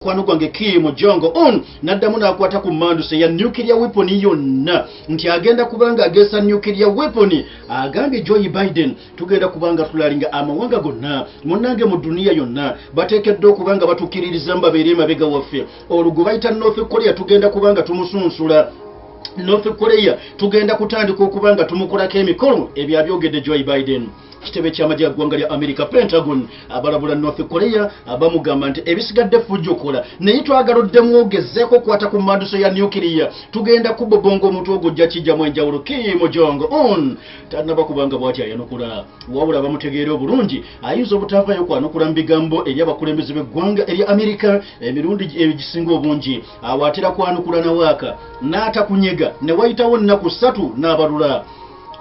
Mukwano gwange Kim Jong Un n'addamu n'akwata ku mmanduso ya nuclear weapon yonna nti agenda kubanga agesa nuclear weapon. Agambye Joe Biden, tugenda kubanga tulalinga amawanga gonna munnange mu duniya yonna bateekeddwa okuba nga batukkiririza babeere emabega waffe. Olwo gwe bayita North Korea tugenda kubanga tumusunsula. North Korea tugenda kutandika okuba nga tumukolako emikolo. Ebyo abyogedde Joe Biden. Kitebe ky'amagye ga ggwanga lya America, Pentagon, abalabula North Korea, bamugamba nti ebisigadde fujjo kola, naye twagala oddemu ogezeeko okukwata ku mmanduso ya nuclear, tugenda kubobonga omutwe ogwo ojja kijjamu enjawulo. Kim Jong Un tannaba kubanga bw'ati ayanukula, wabula bamutegeera obulungi ayinza obutavaayo kwanukula mu bigambo eri abakulembeze b'eggwanga erya Amerika. Emirundi egisinga obungi awo atera kwanukula nawaaka n'atakunyega ne wayitawo nnaku 3 n'abalula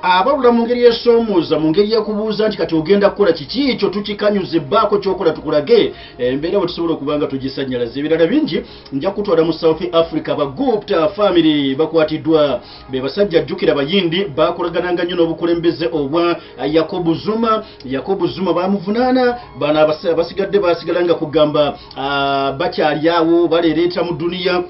abalula mu ngeri esoomuuza, mu ngeri y'ekubuuza nti kati ogenda kukola kiki ekyo, tukikanyuze ebbaako kyokola tukulage embeera bwe tusobola okuba nga tugisannyalaza. Ebirala bingi nja kutwala mu South Africa. Bagupta family bakwatiddwa, be basajja jjukira Bayindi bakolagananga nnyo n'obukulembeze obwa Yakobu Zuma. Yakobu Zuma bamuvunaana. Bano abasigadde basigala nga kugamba bakyali awo baleereeta mu duniya.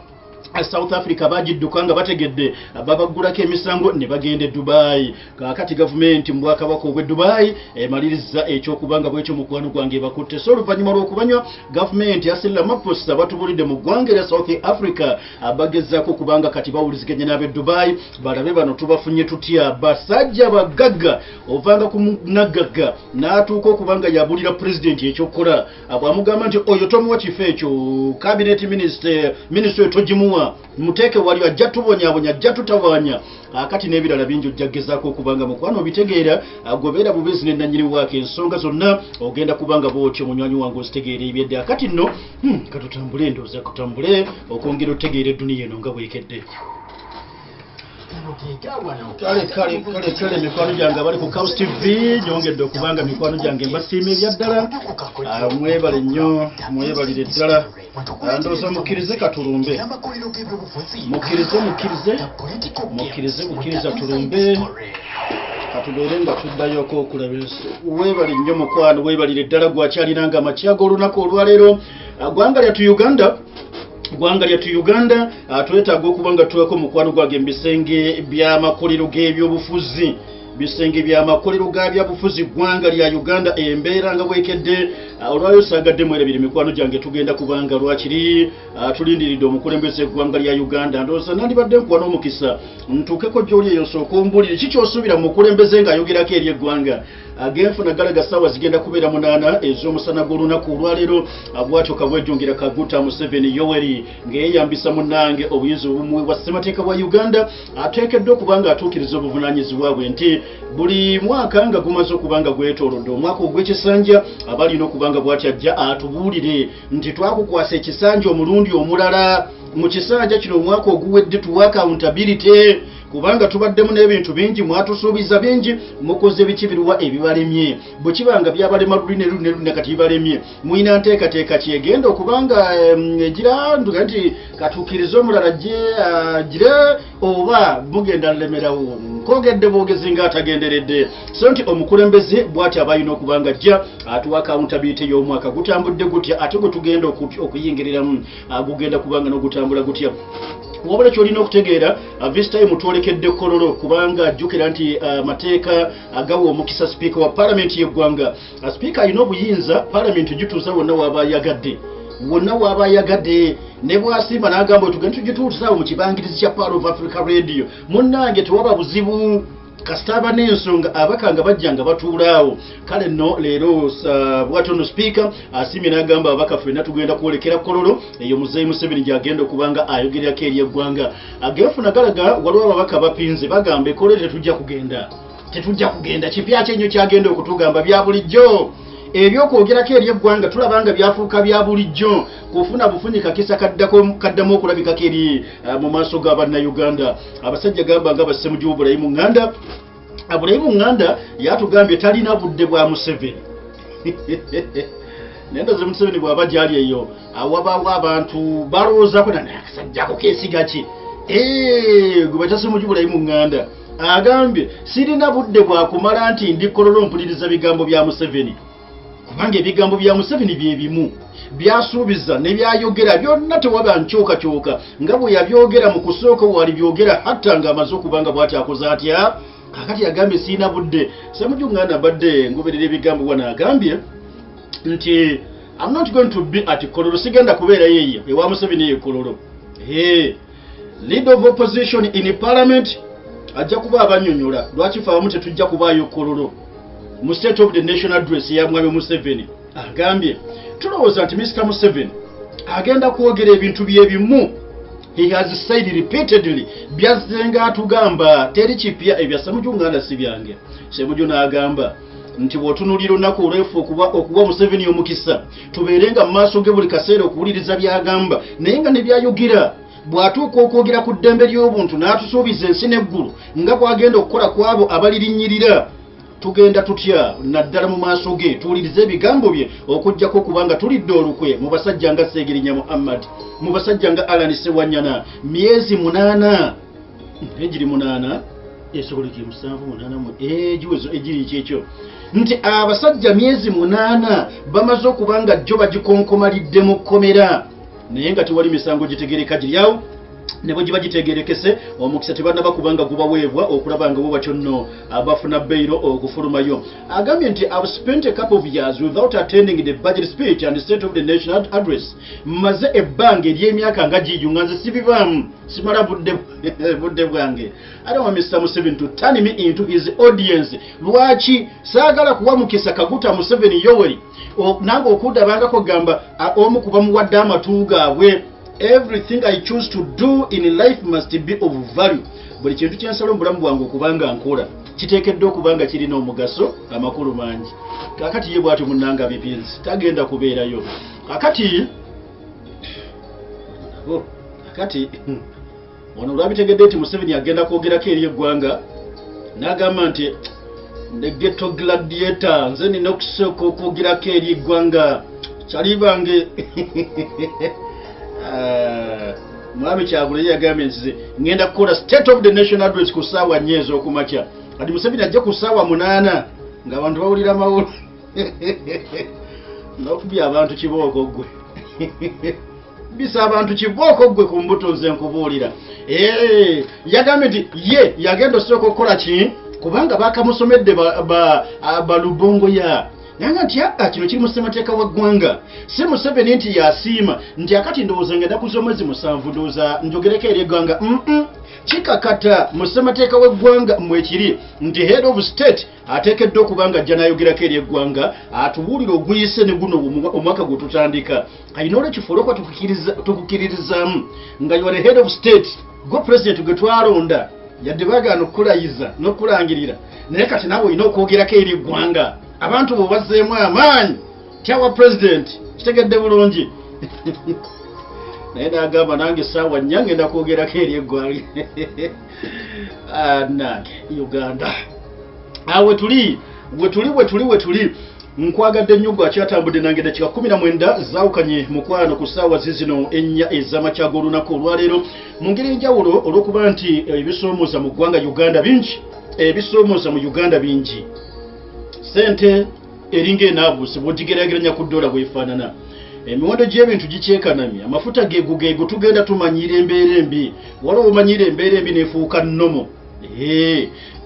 South Africa bagidduka nga bategedde babaggulako emisango ne bagenda e Dubai. Kaakati gavumenti mu bwakabaka obw'e Dubai emaliriza ekyokubanga bwekyo mukwano gwange bakutte. So oluvannyuma lw'okubanywa, gavumenti ya Cyril Ramaphosa batubulidde mu ggwanga erya South Africa bagezaako kubanga kati bawuliziganya n'ab'e Dubai balabe bano tubafunye tutya. Basajja bagagga, ovanga ku munaggagga n'atuuka okuba nga yabulira pulezidenti ekyokukola, bw'amugamba nti oyo tomuwa kifo ekyo, cabinet minister, minisitule oyo togimuwa, muteeke wali, ajja tubonyabonya, ajja tutawaanya. Akati n'ebirala bingi ojja kugezaako okuba nga mukwano obitegeera. Gobeera bubeezi ne nannyini waako, ensonga zonna ogenda kubanga bwotyo munywanyi wange ozitegeera ebyedde. Akati nno katutambule, ndowooza kutambule okwongera otegeera edduniya eno nga bwekedde. Kale kale kale kale, mikwano gyange abali ku Caus TV, nyongedde okubanga mikwano gyange mbasiima ebyaddala. Mwebale nnyo, mwebalire ddala. Ndowooza mukkirize katulumbe, mukkirize, mukkirize, mukkirize, bukkiriza tulumbe, katubeere nga tuddayoko okulaba ensi. Weebale nnyo mukwano, weebalire ddala gwakyalinanga amakya g'olunaku olwaleero. Ggwanga lyattu Uganda, ggwanga lyattu Uganda, twetaaga okuba nga tuweko mukwano gwange mu bisenge by'amakolero g'ebyobufuzi, bisenge by'amakolero ga byabufuzi. Ggwanga lya Uganda embeera nga bwekedde olwaliro saagadde mwerabire mikwano gyange, tugenda kubanga lwakiri tulindiridde omukulembeze eggwanga lya Uganda. Ndowooza nandibadde nkuwa n'omukisa ntuukeko gy'oli eyo nsooka ombuulire ki ky'osuubira mu mukulembeze ng'ayogerako eri eggwanga. Agenfuna galaga ssaawa zigenda kubeera 8 ez'omusana gw'olunaku olwaleero. Bwatyo kabwejungira Kaguta Museveni Yoweri ng'eyeyambisa munnange obuyinza obumuweebwa ssemateeka bwa Uganda, ateekeddwa okuba nga atuukiriza obuvunaanyizibwa bwe nti buli mwaka nga gumaze okuba nga gwetoolodde omwaka ogw'ekisanja aba alina okuba nga bw'ati ajja atubuulire nti twakukwasa ekisanja omulundi omulala, mu kisanja kino omwaka oguwedde tuwa accountability kubanga tubaddemu n'ebintu bingi, mwatusuubiza bingi, mukoze biki, biruwa ebibalemye? Bwe kiba nga byabalema luli ne luli ne luli nakati bibalemye, mulina nteekateeka kyegenda okubanga egira nduga nti katuukirize omulala gire oba mugenda lemerawo? Nkogedde bwogezi nga atagenderedde. So nti omukulembeze bw'ati aba alina okuba nga ajja atuwa accountability y'omwaka gutambudde gutya, ate gwe tugenda okuyingiriramu gugenda kubanga n'ogutambula gutya. Wabula kyolina okutegeera, this time twolekedde Kololo, kubanga jjukira nti amateeka agawa omukisa sipiika wa paalamenti y'eggwanga. Sipiika alina obuyinza paalamenti gituuza wonna waaba ayagadde, wonna waaba ayagadde, ne bw'asimba n'agamba tugende tugituuza awo mu kibangirizi kya Pearl of Africa Radio, munnange tewaba buzibu kasita aba n'ensonga abaka nga bajja nga batuula awo. Kale nno leero bwatyo nno sipiika asiimye n'agamba ababaka ffenna tugenda kwolekera Kololo eyo muzeeyi Museveni gy'agenda okuba nga ayogererako eri eggwanga. Agenfuna galaga waliwo ababaka bapinze, bagamba ekololo tetujja kugenda, tetujja kugenda, kipya ki ennyo kyagenda okutugamba? Bya bulijjo ebyokwogerako eri eggwanga tulaba nga byafuuka bya bulijjo, kufuna bufunyi kakisa kaddamu okulabikako eri mu maaso ga bannayuganda. Abasajja gamba nga Bassemuju Bulayimu Ŋŋanda, Bulayimu Ŋŋanda yatugambye talina budde bwa Museveni, naye ndoze Museveni bw'aba gyali eyo awabaawo abantu balowoozako akasajjako keesiga ki gwe batasemuju Bulayimu Ŋŋanda agambye sirina budde bwakumala nti ndi Kololo mpuliriza bigambo bya Museveni, kubanga ebigambo bya Museveni bye bimu. Byasuubiza ne byayogera byonna tewaba nkyukakyuka, nga bwe yabyogera mu kusooka walibyogera hatta ng'amaze okuba nga bw'ati akoze atya. Kakati yagambye siina budde. Ssemujju Nganda mbadde ngoberera ebigambo wano, agambye nti I'm not going to be at Kololo, sigenda kubeerayo eyo ewa Museveni eyo Kololo. Hey, leader of opposition in parliament ajja kuba abanyonyola lwaki fe abamu tetujja kubaayo Kololo mu State of the Nation Address ya mwami Museveni. Agambye tulowooza nti Mr Museveni agenda kwogera ebintu byebimu he has said repeatedly, byazzenga atugamba, teri kipya. Ebya Ssemujju Nganda si byange. Ssemujju n'agamba nti bw'otunuulira olunaku olwefu okuwa Museveni omukisa tubeerenga mu maaso ge buli kaseera okuwuliriza by'agamba, naye nga ne byayogera bw'atuuka okwogera ku ddembe ly'obuntu n'atusuubiza ensi n'eggulu nga bw'agenda okukola ku abo abalirinyirira, tugenda tutya naddala mu maaso ge tuwulirize ebigambo bye, okuggyako kubanga tulidde olukwe mu basajja nga Seegirinya Muhammad, mu basajja nga Alan Sewanyana? Myezi 8, egiri 8, esoboleke 7, 8, egiwezo egiri kyekyo nti abasajja myezi 8 bamaze okuba nga jjo bagikonkomalidde mu kkomera, naye nga tewali misango gitegereka giri awo. Ne bwe giba gitegerekese, omukisa tebannaba kubanga gubaweebwa okulaba nga bo batyo nno abafuna bail okufulumayo. Agambye nti I've spent a couple of years without attending the budget speech and State of the Nation Address. Mmaze ebbanga ery'emyaka nga giiyo nga nze sibibaamu, simala budde bwange. I don't want Mr. Museveni to turn me into his audience. Lwaki saagala kuwa mukisa Kaguta Museveni Yoweri nange okundabangako gamba omu ku bamuwadde amatu gaabwe? Everything I choose to do in life must be of value. Buli kintu kyensala mu bulamu bwange okubanga nkola kiteekeddwa okuba nga kirina omugaso, amakulu mangi. Kakati ye bwatyo munnanga bipinzi tagenda kubeerayo. Kakati nabo kakati ono olwabitegedde nti Museveni agenda kwogerako eri eggwanga, n'agamba nti the ghetto gladiator, nze nina okusooka okwogerako eri eggwanga kyali bange. Ah, mwami Kyagulanyi yagambye nti ngenda kukola State of the Nation Address ku ssaawa 4 ez'okumakya. Kati Museveni ajja ku ssaawa 8 ng'abantu bawulira mawulu n'okubya abantu kibooko. Ggwe bisa abantu kibooko ggwe ku mbuto. Nze nkubuulira, eh, yagambye nti ye yagenda osooka okukola ki kubanga bakamusomedde balubongoya nanga nti aa kino kiri mu ssemateeka wa ggwanga, si Museveni nti yasiima nti akati ndowooza ngenda z'omwezi 7 ndowooza njogereko eri eggwanga. Kikakata mu ssemateeka w'eggwanga mwekiri nti head of state ateekeddwa okuba nga ajja n'ayogerako eri eggwanga, atubuulire oguyise ne guno omwaka gwe tutandika. Kati n'olwekifo olwokuba tukukiririzaamu nga you are the head of state, gwe president gwe twalonda, yadde baagaana okukulayiza n'okukulangirira, naye kati naawe olina okwogerako eri eggwanga, abantu bwe bazzeemu amaanyi kyawa president kitegedde bulungi. Naye n'agamba nange essaawa 4 ngenda kwogerako eri eggwanga. Ah, nange Uganda awe tuli wetuli wetuli wetuli. Nkwagadde nnyo gwe akyatambudde nange. Dakika 19 zaawukanye mukwano ku ssaawa zizino 4 ez'amakya g'olunaku olwaleero. Mu ngeri enjawulo, olw'okuba nti ebisoomooza mu ggwanga Uganda bingi, ebisoomooza mu Uganda bingi, sente eringa enaabuuse bw'ogigeraageranya ku ddola bwefaanana, emiwendo gy'ebintu gikyekanamye, amafuta geego geego, tugenda tumanyiira embeera embi. Waliwo omanyiira embeera embi neefuuka normal.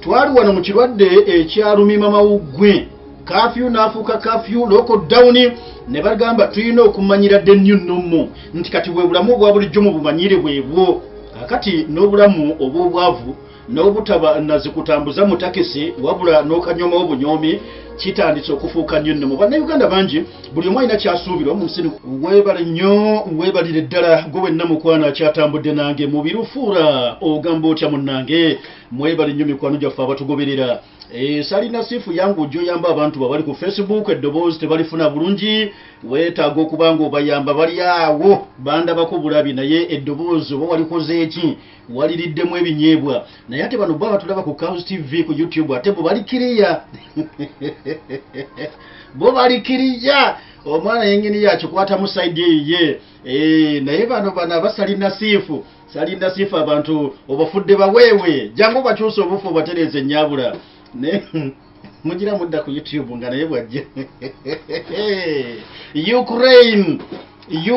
Twali wano mu kirwadde ekyalumima mawuggwe, kafyu n'afuuka kafyu, lockdown, ne bagamba tulina okumanyira the new normal, nti kati bwe bulamu obwa bulijjo mu bumanyire bwebwo. Kakati n'obulamu obw'obwavu n'obutaba nazikutambuza mu takisi wabula n'okanyomawo bunyoomi kitandise okufuuka nnyo nno mu Bannayuganda bangi. Buli omu alina kyasuubirwa mu nsi. Weebale nnyo, weebalire ddala gwe wenna mukwano akyatambudde nange mu birufuura. Ogamba otya munnange? Mwebale nnyo mikwano gyaffe abatugoberera. E, salina sifu yangu ojja oyamba abantu babali ku Facebook, eddoboozi tebalifuna bulungi, weetaaga okuba nga obayamba. Bali awo bandabako bulabi, naye eddoboozi oba walikoze eki waliriddemu ebinyeebwa. Naye ate bano bo abatulaba ku Clouds TV ku YouTube, ate bo bali kiriya, bo bali kiriya, omwana yenyini yakikwatamu side eyiye. Eh, naye bano bano abasalina siifu salinda siifu, abantu obafudde baweewe, jangu bakyusa obufu obatereeza ennyabula. Mugira mudda ku YouTube nga naye bwajja. Ukraine,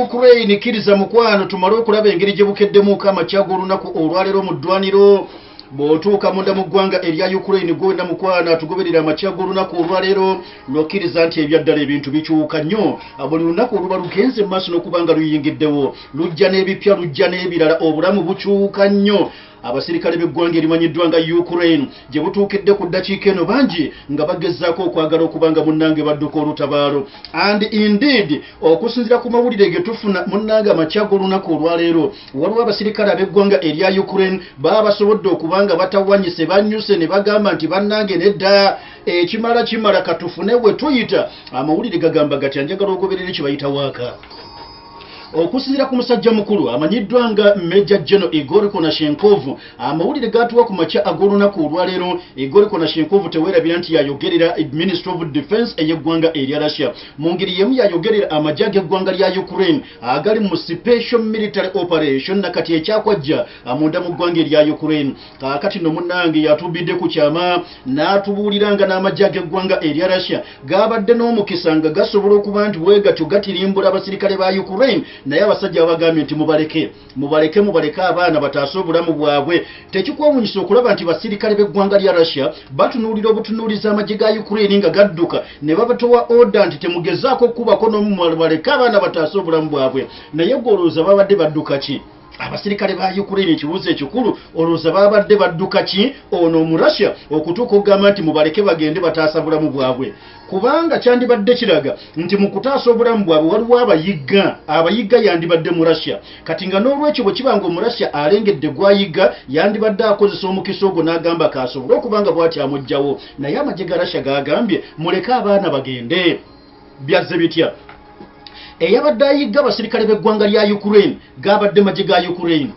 Ukraine, kkiriza mukwano tumale okulaba engeri gye bukeddemuuko amakya g'olunaku olwaleero mu ddwaniro. Bw'otuuka munda mu ggwanga erya Ukraine, gwenda mukwano atugoberera amakya g'olunaku olwaleero, n'okkiriza nti ebyaddala ebintu bikyuka nnyo buli lunaku oluba lugenze mu maaso n'okuba nga luyingiddewo, lujja n'ebipya, lujja n'ebirala, obulamu bukyuka nnyo. Abasirikale b'eggwanga erimanyiddwa nga Ukraine gye butuukidde ku ddakiika eno bangi nga bagezaako okwagala okuba nga munnange badduka olutabaalo. And indeed, okusinziira ku mawulire ge tufuna munnange amakya g'olunaku olwaleero, waliwo abasirikale ab'eggwanga erya Ukraine baba basobodde okuba nga batawanyise, banyuse ne bagamba nti bannange nedda, ekimala kimala, katufune we tuyita. Amawulire gagamba gatya? Njagala ogoberere kye bayita waaka. Okusinziira ku musajja mukulu amanyiddwa nga Major General Igor Konashenkov, amawulire gatuwa ku makya ag'olunaku olwaleero, Igor Konashenkov teweerabira nti yayogerera Ministry of Defense ey'eggwanga erya Russia. Mu ngeri y'emu yayogerera amagye ag'eggwanga lya Ukraine agali mu special military operation nakati ekyakwajja munda mu ggwanga erya Ukraine. Kaakati no munnange yatubidde ku kyama n'atubuulira nga n'amagye ag'eggwanga erya Russia gabadde n'omukisa nga gasobola okuba nti bwe gatyo gatirimbula abasirikale ba Ukraine, naye abasajja babagambye nti mubaleke, mubaleke, mubaleke abaana bataase obulamu bwabwe. Tekikwewunyisa okulaba nti basirikale b'eggwanga lya Russia batunuulira obutunuuliza amagye ga Ukraine nga gadduka ne babatowa order nti temugezaako okukubako n'omubaleke abaana bataase obulamu bwabwe. Naye gwe olowooza babadde badduka ki abasirikale ba Ukraine? Ekibuuzo ekikulu, olowooza babadde badduka ki ono Omurussia okutuuka okugamba nti mubaleke bagende bataasa bulamu bwabwe? Kubanga kyandibadde kiraga nti mu kutaasa obulamu bwabwe waliwo abayigga, abayigga yandibadde mu Russia. Kati nga n'olwekyo bwe kiba nga Omurussia alengedde gwayigga, yandibadde akozesa omukisa ogwo n'agamba kaasobole okuba nga bw'ati amuggyawo, naye amagye ga Russia gagambye muleke abaana bagende. Byazze bitya? Eyabadde ayigga abasirikale b'eggwanga lya Ukraine gabadde magye ga Ukraine.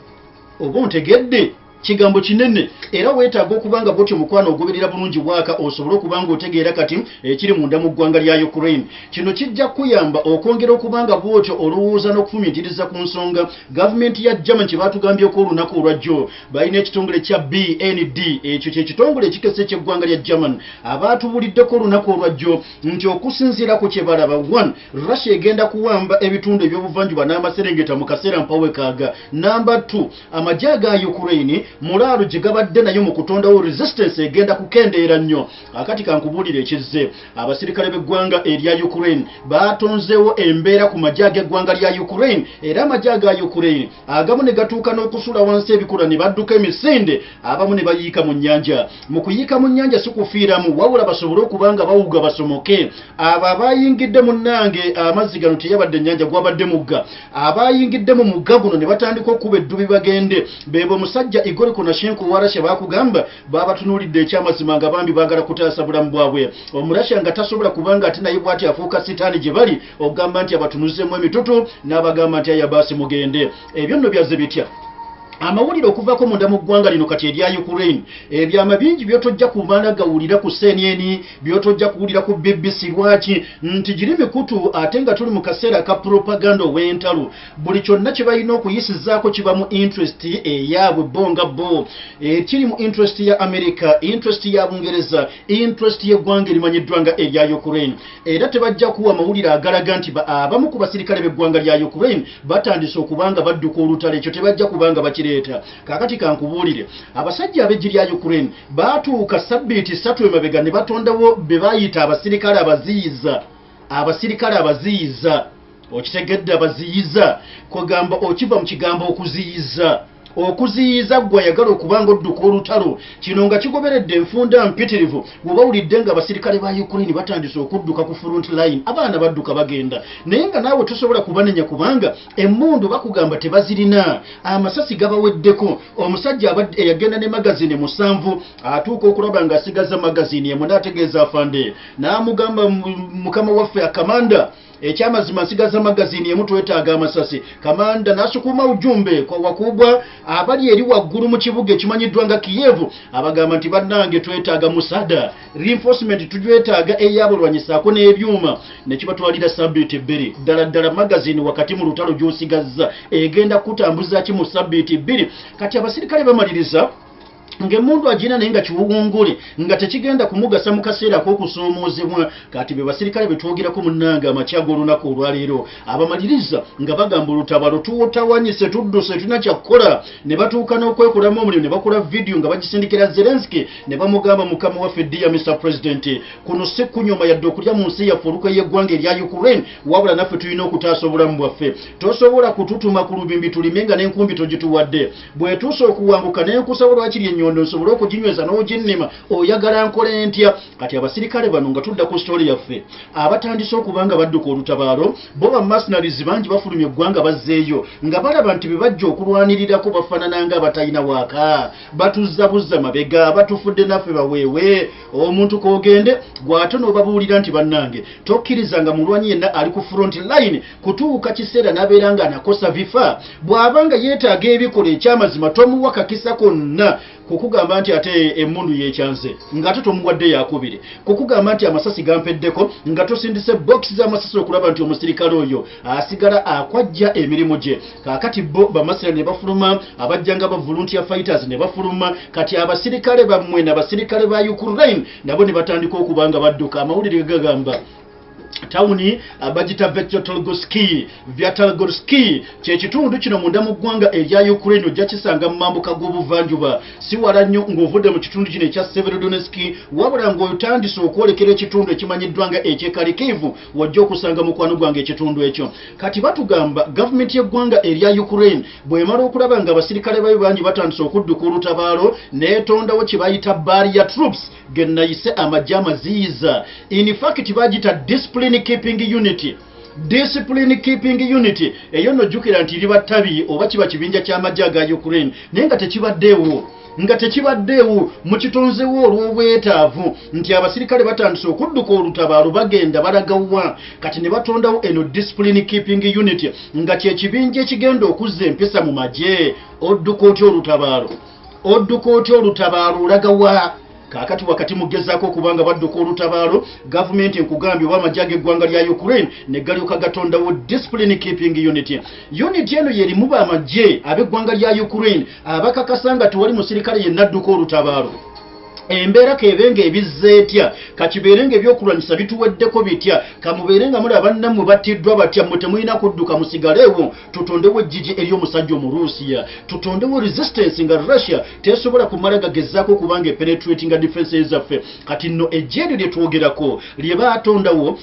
Oba ontegedde? Kigambo kinene, era weetaaga okuba nga bwotyo mukwano ogoberera bulungi waaka osobole okuba nga otegeera kati ekiri munda mu ggwanga lya Ukraine. Kino kijja kukuyamba okwongera okuba nga bwotyo olowooza n'okufumiitiriza ku nsonga gavumenti ya German kye baatugambyeko olunaku olwajjo. Balina ekitongole kya BND, ekyo kye kitongole ekikesa ekyeggwanga lya German, abaatubuliddeko olunaku olwajjo nti okusinziira ku kye balaba, 1, Russia egenda kuwamba ebitundu ebyobuvanjuba n'amaserengeta mu kaseera mpawekaaga. Namba 2, amagye aga Ukraine mulaalo gye gabadde nayo mu kutondawo resistance egenda kukendeera nnyo. Akati kankubuulire ekizze. Abasirikale b'eggwanga erya Ukraine batonzeewo embeera ku magye ag'eggwanga lya Ukraine, era amagye aga Ukraine agamu ne gatuuka n'okusula wansi ebikula ne badduka emisinde, abamu ne bayiika mu nnyanja. Mu kuyiika mu nnyanja si kufiiramu, wabula basobole okuba nga bawuga basomoke. Abo abayingidde, munnange, amazzi gano teyabadde ennyanja, gwabadde mugga. Abayingidde mu mugga guno ne batandika okuba eddubi bagende bebo omusajja Igor Konashenko wa Russia bakugamba babatunuulidde ekyamazima nga bambi baagala kutaasa bulamu bwabwe. Omurussia nga tasobola kubanga ate naye bw'ati afuuka sitaani gye bali okugamba nti abatunuzeemu emitutu n'abagamba nti aya baasi mugende. Ebyo nno byazze bitya? Amawulire okuvako munda mu ggwanga lino kati erya Ukraine, ebyama bingi byotojja kumala gawulira ku CNN, byotojja kuwulira ku BBC. Lwaki? Nti giri mikutu, ate nga tuli mu kaseera aka propaganda ow'entalo, buli kyonna kye balina okuyisizaako kiba mu interest eyaabwe bo nga bo, ekiri mu interest ya America, interest ya Bungereza, interest y'eggwanga erimanyiddwa nga erya Ukraine. Era tebajja kuwa mawulire agalaga nti abamu ku basirikale b'eggwanga lya Ukraine batandise okuba nga badduka olutalo. Ekyo tebajja kubanga bakireeta. Kaakati kankubuulire, abasajja ab'eggye lya Ukraine baatuuka sabbiiti 3 emabega ne batondawo be bayita abasirikale abaziyiza, abasirikale abaziyiza. Okitegedde? Abaziyiza, kwegamba okiva mu kigambo okuziyiza. Okuziyiza gwe ayagala okuba nga odduka olutalo. Kino nga kigoberedde enfunda mpitirivu bw'oba wulidde nga abasirikale ba Ukraine batandise okudduka ku front line, abaana badduka bagenda, naye nga naawe tosobola kubanenya kubanga emmundu bakugamba tebazirina, amasasi gabaweddeko. Omusajja eyagenda ne magazini 7 atuuka okulaba ng'asigaza magazini emu, n'ategeeza afande n'amugamba, "Mukama waffe akamanda, ekyamazima nsigaza magazini emu, twetaaga amasasi." Kamanda n'asukuma ujumbe kwa wakubwa abali eri waggulu mu kibuga ekimanyiddwa nga Kiyevu, abagamba nti bannange twetaaga musada, reinforcement tujwetaaga ey'abalwanyisaako n'ebyuma. Ne kibatwalira sabbiiti 2. Ddala ddala magazini wakati mu lutalo gy'osigazza egenda kutambuza ki mu sabbiiti 2? Kati abasirikale bamaliriza Ng'emmundu agirina naye nga kiwuwungule, nga tekigenda kumugasa mu kaseera ak'okusoomoozebwa. Kati be basirikale be twogerako munnange amakya g'olunaku olwaleero, abamaliriza nga bagamba olutabalo tuwotawanyise, tudduse, tulina kyakukola, ne batuuka n'okwekolamu omulimu ne bakola vidiyo nga bagisindikira Zelensky ne bamugamba, mukama waffe, dear Mr President, kuno si kunyoma yadde okulya mu nsi yaffe olukwe y'eggwanga erya Ukraine, wabula naffe tulina okutaasa obulamu bwaffe. Tosobola kututuma ku lubimbi tulime nga n'enkumbi togituwadde. Bwetuusa okuwanguka nenkusaba lwakiri ennyondo nsobole okuginyweza n'oginnima, oyagala nkole ntya? Kati abasirikale bano, nga tudda ku story yaffe, abatandise okuba nga badduka olutabaalo, bo ba mercenaries bangi bafulumya eggwanga, bazzeeyo nga balaba nti be bajja okulwanirirako bafaanana nga abatalina waaka, batuzza buzza mabega, batufudde naffe baweewe. Omuntu kogende gwate n'obabuulira nti bannange, tokkiriza nga mulwanyi yenna ali ku front line kutuuka kiseera n'abeera nga anakosa bifa. Bw'aba nga yeetaaga ebikola ekyamazima, tomuwa kakisa konna kukugamba nti ate emmundu yekyanze ng'ate tomuwadde yakubire, kukugamba nti amasasi gampeddeko nga tosindise bokisi z'amasasi okulaba nti omusirikale oyo asigala akwajja emirimu gye. Kaakati bo bamasira ne bafuluma, abajja nga ba volunteer fighters ne bafuluma. Kati abasirikale bammwe n'abasirikale ba Ukraine nabo ne batandika okuba nga badduka. Amawulire gagamba tawuni bagita Svyatogorsk. Kyekitundu kino munda mu ggwanga erya Ukraine, ojja kisanga mu mambuka g'obuvanjuba, si wala nnyo ng'ovudde mu kitundu kino ekya Severodonetsk, wabula ng'otandise okwolekera ekitundu ekimanyiddwa nga eky'e Kharkiv, wajja okusanga mukwano gwange ekitundu ekyo. Kati batugamba gavumenti y'eggwanga erya Ukraine bw'emala okulaba nga abasirikale bayo bangi batandise okudduka olutabaalo, n'etondawo kye bayita barrier troops, ge nayise amagye amaziyiza. In fact bagita discipline keeping unit. Discipline keeping unit eyo nojjukira nti liba ttabi oba kiba kibinja ky'amagye aga Ukraine, naye nga tekibaddeewo, mukitonzewo olw'obwetaavu nti abasirikale batandise okudduka olutabaalo, bagenda balagawa. Kati ne batondawo eno discipline keeping unit nga kyekibinja ekigenda okuzza empisa mu magye. Odduka otya olutabaalo? Odduka otya olutabaalo? Olagawa? Kaakati wakati mugezaako okuba nga badduka olutabaalo, gavumenti nkugambye oba amagye ag'eggwanga lya Ukraine ne galyoka gatondawo discipline keeping unit. Unit eno yerimu bamagye ab'eggwanga lya Ukraine abakakasa nga tewali musirikale yenna adduka olutabaalo, embeera keebe nga ebizza etya, kakibeere nga ebyokulwanyisa bituweddeko bitya, kamubeere nga mulaba bannammwe battiddwa batya, mmwe temulina kudduka, musigaleewo, tutondewo ejjiji ery'omusajja Omurusiya, tutondewo resistance nga Russia tesobola kumala gagezaako okubanga epenetratinga defense zaffe. Kati nno ejje eryo lye twogerako lye baatondawo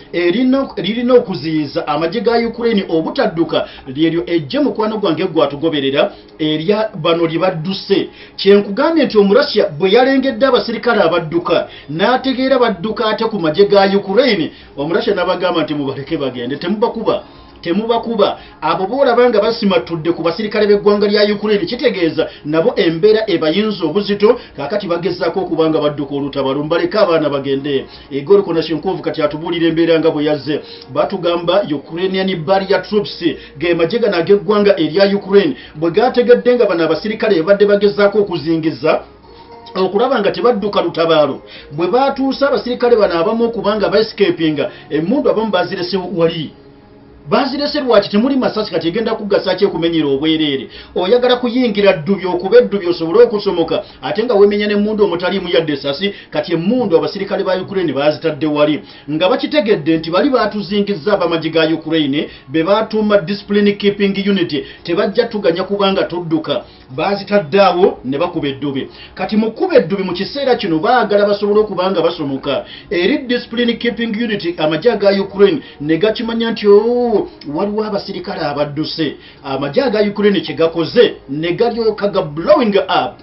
lirina okuziyiza amagye ga Ukraine obutadduka, lyeryo ejje mukwano gwange gwatugoberera erya bano lye badduse. Kyenkugambye nti Omurussia bwe yalengedde abasirikale abadduka n'ategeera badduka ate ku magye ga Ukraine, Omurussia n'abagamba nti mubaleke bagende, temubakuba, temubakuba. Abo boolaba nga basimattudde ku basirikale b'eggwanga lya Ukraine, kitegeeza nabo embeera ebayinza obuzito. Kaakati bagezaako okuba nga badduka olutabalo, mbaleke abaana bagende. Igor Konashenkov kati atubuulira embeera nga bwe yazze. Batugamba Ukrainian barrier troops, ge magye gano ag'eggwanga erya Ukraine, bwe gategedde nga bano abasirikale babadde bagezaako okuzingiza okulaba nga tebadduka lutabaalo, bwe batuuse abasirikale bano abamu okuba nga baescapinga, emmundu abamu bazirese wali. Bazirese lwaki? Temuli masasi. Kati egenda kugasa ki ekumenyera obwereere? Oyagala kuyingira ddubi, okuba eddubi osobole okusomoka, ate nga wemenya n'emmundu omutaliimu yadde esasi. Kati emmundu abasirikale ba Ukraine bazitadde wali nga bakitegedde nti bali batuzingizza abamagye ga Ukraine be batuuma discipline keeping unit, tebajja tuganya kubanga tudduka. Bazitadde awo ne bakuba eddubi. Kati mu kuba eddubi mu kiseera kino baagala basobole okuba nga basomoka eri discipline keeping unit. Amagye aga Ukraine ne gakimanya nti o waliwo abasirikale abadduse. Amagye aga Ukraine kye gakoze ne galyoka ga blowing up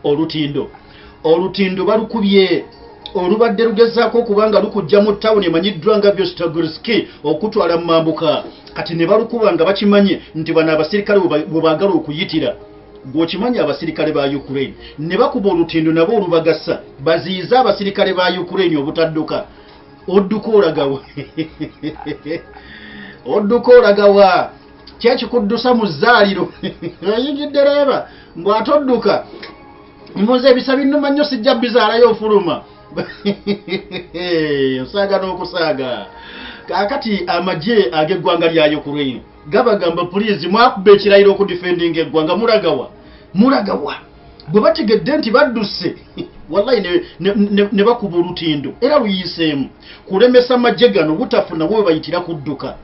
olutindo. Olutindo balukubye olubadde lugezaako okuba nga lukujja mu tawuni emanyiddwa nga Svyatogorsk okutwala mu mambuka. Kati ne balukuba nga bakimanyi nti bano abasirikale bwe baagala okuyitira. Gweokimanyi abasirikale ba Ukraine ne bakuba olutindo nabo olubagasa baziyize abasirikale ba Ukraine obutadduka. Odduka olagawa? Odduka olagawa? Kyekikuddusa mu zzaaliro oyingidde leeba mbw'ate odduka mbuuza ebisa binnuma nnyo, sijja bizaalayo. Ofuluma osaaga n'okusaaga. Kaakati amagye ag'eggwanga lya Ukraine gabagamba, please, mwakuba ekirayiro okudefendinga eggwanga, mulagawa? Mulagawa? Bwe bategedde nti badduse, wallahi ne bakuba olutindo era luyiiseemu kulemesa magye gano butafuna we bayitira kudduka.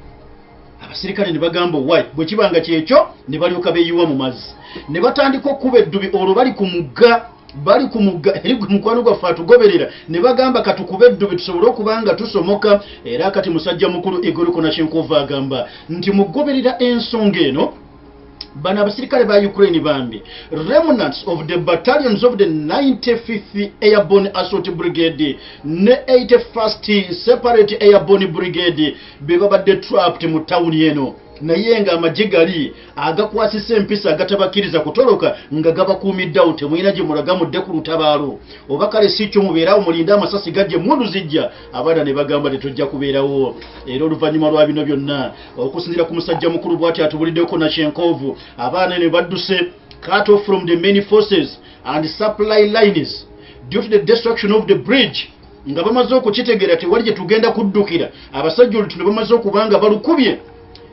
Abasirikale ne bagamba, "Owai, bwe kiba nga kyekyo," ne balyoka beeyiwa mu mazzi ne batandika okkuba eddubi. Olwo bali ku mugga, bali ku mugga eri gwe mukwano gwaffe atugoberera, ne bagamba, "Katukube eddubi tusobole okuba nga tusomoka." Era kati musajja mukulu Igor Konashenkov agamba nti mugoberera ensonga eno, bano abasirikale ba Ukraine bambi, remnants of the battalions of the 95th Airborne Assault Brigade ne 81st Separate Airborne Brigade be babadde trapped mu tawuni eno, naye nga amagye gali agakwasisa empisa agatabakkiriza kutoloka nga gabakuumiddeawo. Temulina gye mulaga, mudde ku lutabaalo, oba kale si kyo mubeerawo mulinde amasasi gajje, emundu zijja. Abaana ne bagamba, "Tetujja kubeerawo." Era oluvannyuma lwa bino byonna, okusinziira ku musajja mukulu bw'ati atubuliddeko Konashenkov, abaana ne badduse, cut off from the main forces and supply lines due to the destruction of the bridge, nga bamaze okukitegeera tewali gye tugenda kuddukira, abasajja olutindo bamaze okuba nga balukubye.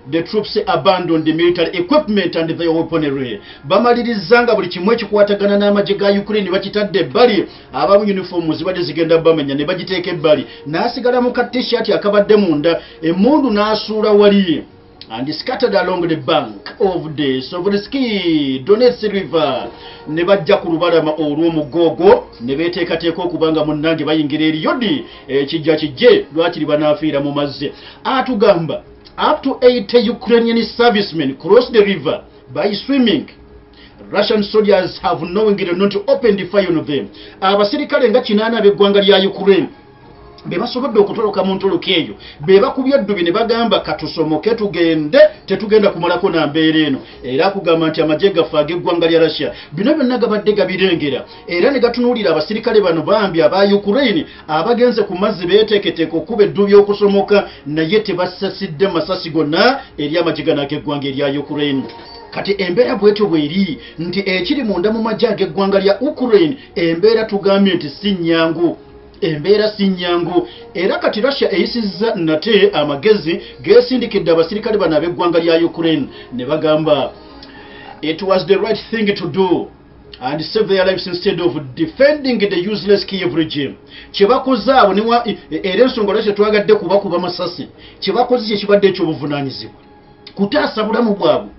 The troops abandoned the military equipment and their weaponry. Bamaliriza nga buli kimu ekikwatagana n'amagye ga Ukraine bakitadde ebbali. Abamu uniform zibadde zigenda bamenya ne bagiteeka ebbali, n'asigala mu ka T-shirt akabadde munda, emmundu n'asuula wali, and scattered along the bank of the Seversky Donets River. Ne bajja ku lubalama olw'omugoogo ne beeteekateeka okuba nga munnange bayingira eriyodi, ekijja kijje, lwakiri banaafiira mu mazzi. Atugamba up to 80 Ukrainian servicemen crossed the river by swimming. Russian soldiers have knowingly not opened fire on them. Abasirikale nga 80 ab'eggwanga lya Ukraine be basobodde okutoloka mu ntoloka eyo, be bakubye eddubi ne bagamba, "Katusomoke tugende, tetugenda kumalako na mbeera eno." Era akugamba nti amagye gaffe ag'eggwanga lya Russia bino byonna gabadde gabirengera era ne gatunuulira abasirikale bano bambi aba Ukraine abagenze ku mazzi beeteeketeeka okuba eddubi okusomoka, naye tebasasidde masasi gonna eri amagye gano ag'eggwanga erya Ukraine. Kati embeera bwetyo bweri nti ekiri munda mu magye ag'eggwanga lya Ukraine, embeera tugambye nti si nnyangu, embeera si nnyangu. Era kati Russia eyisizza nate amagezi, geesindikidde abasirikale bano ab'eggwanga lya Ukraine ne bagamba it was the right thing to do and save their lives instead of defending the useless Kiev regime. Kye bakoze abo era ensonga lwaki tetwagadde kubakuba masasi, kye bakoze kye kibadde ekyobuvunaanyizibwa kutaasa bulamu bwabwe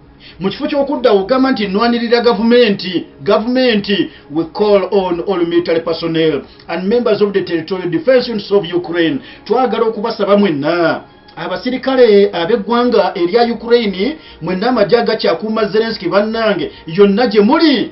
mu kifo ky'okudda ogamba nti nwanirira gavumenti. Gavumenti, we call on all military personnel and members of the territorial defense units of Ukraine, twagala okubasaba mwenna abasirikale ab'eggwanga erya Ukraine, mwenna amagye agakyakuuma Zelenski, bannange yonna gye muli,